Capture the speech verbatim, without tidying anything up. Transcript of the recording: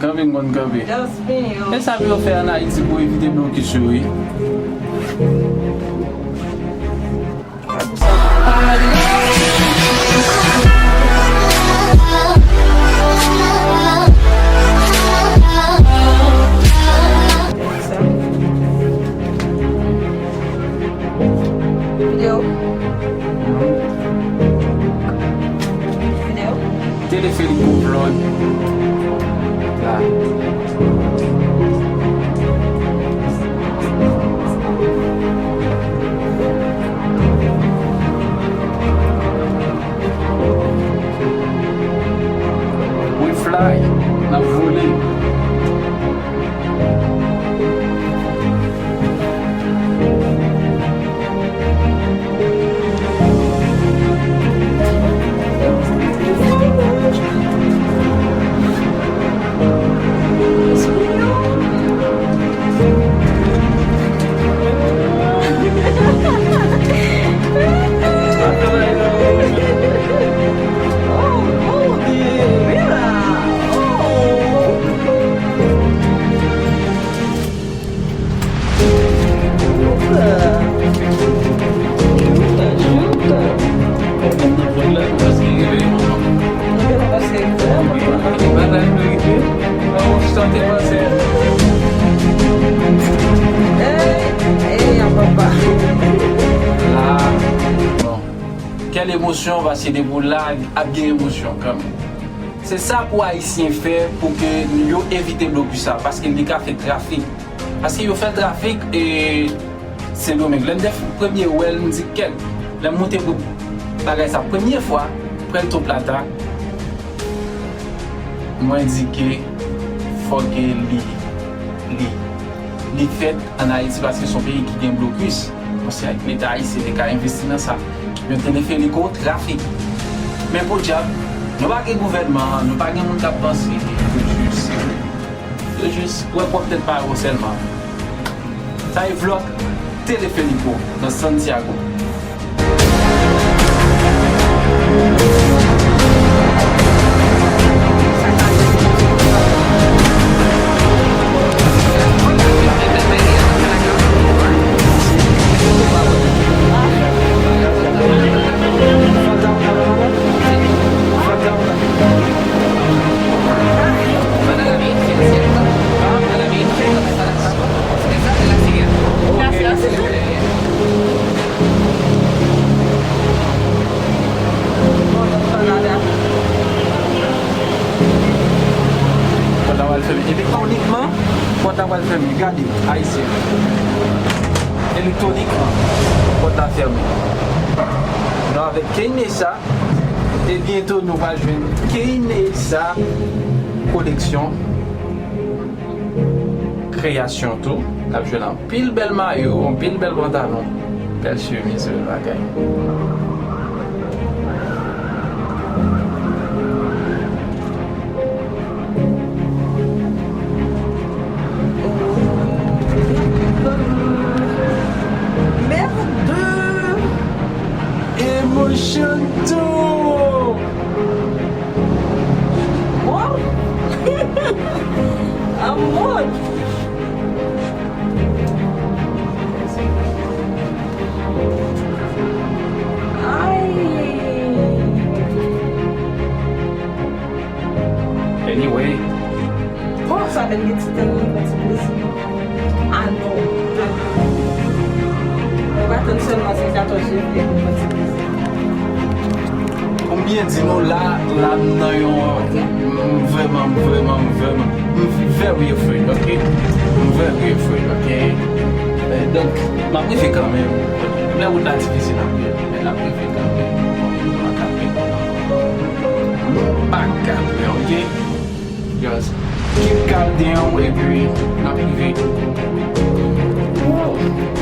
Kanpe m konn kanpe. Just me, yo. E sa pou yo fè ann Ayiti pou evite blokis yo, wi. Video. Video. Telefelik gon vlòg. La. We fly, n ap vole. Kèl emosyon, paske depi w la, ap gen emosyon kanmenm. Se sa pou Ayisyen fè pou ke yo evite blokis sa, paske li ka fè trafik. Paske yo fè trafik, e, Sendomeng. Lè m te premye wè l, m di, "Kèt." Lè m moute pou bagay sa premye fwa, Puerto Plata, mwen di ke fòk li, li, li fèt ann Ayiti, paske se yon peyi ki gen blokis. Paske Leta ayisyen te ka envesti nan sa. Yon telefelik, o, trafik. Men podyab, nou pa gen gouvènman, nou pa gen moun k ap panse, yo jis, yo jis wè pwòp tèt pa yo sèlman. Sa e vlòg Telefeliko nan Santiago. Pòt la pral fèmen. Elektronikman, pòt la pral fèmen. Gade, Ayisyen. Elektronikman, pòt la fèmen. Nou avèk Keyne sa. E byento nou va jwenn Keyne sa koleksyon. Kreyasyon tou. N ap jwenn anpil bèl mayo, anpil bèl pantalon, bèl chemiz, bèl bagay. Merde! Emotion two! Mò? Amò! Ay! Anyway. Bon, sa bèl gen ti tan, li pran ti plezi. Ah non. Mwen pa tann sèlman se katòz janvye pou mwen ti plezi. Pou m byen di nou, la, la m nan yon, m vrèman, m vrèman, m vrèman, m very afraid, ok? M very afraid, ok? Eh, donk, m ap rive kanmenm. Lè wout la difisil anpil, men n ap rive kanmenm. Nou pa ka pè, nou pa ka pè, ok? Just keep calm down, epi n ap rive. Wow!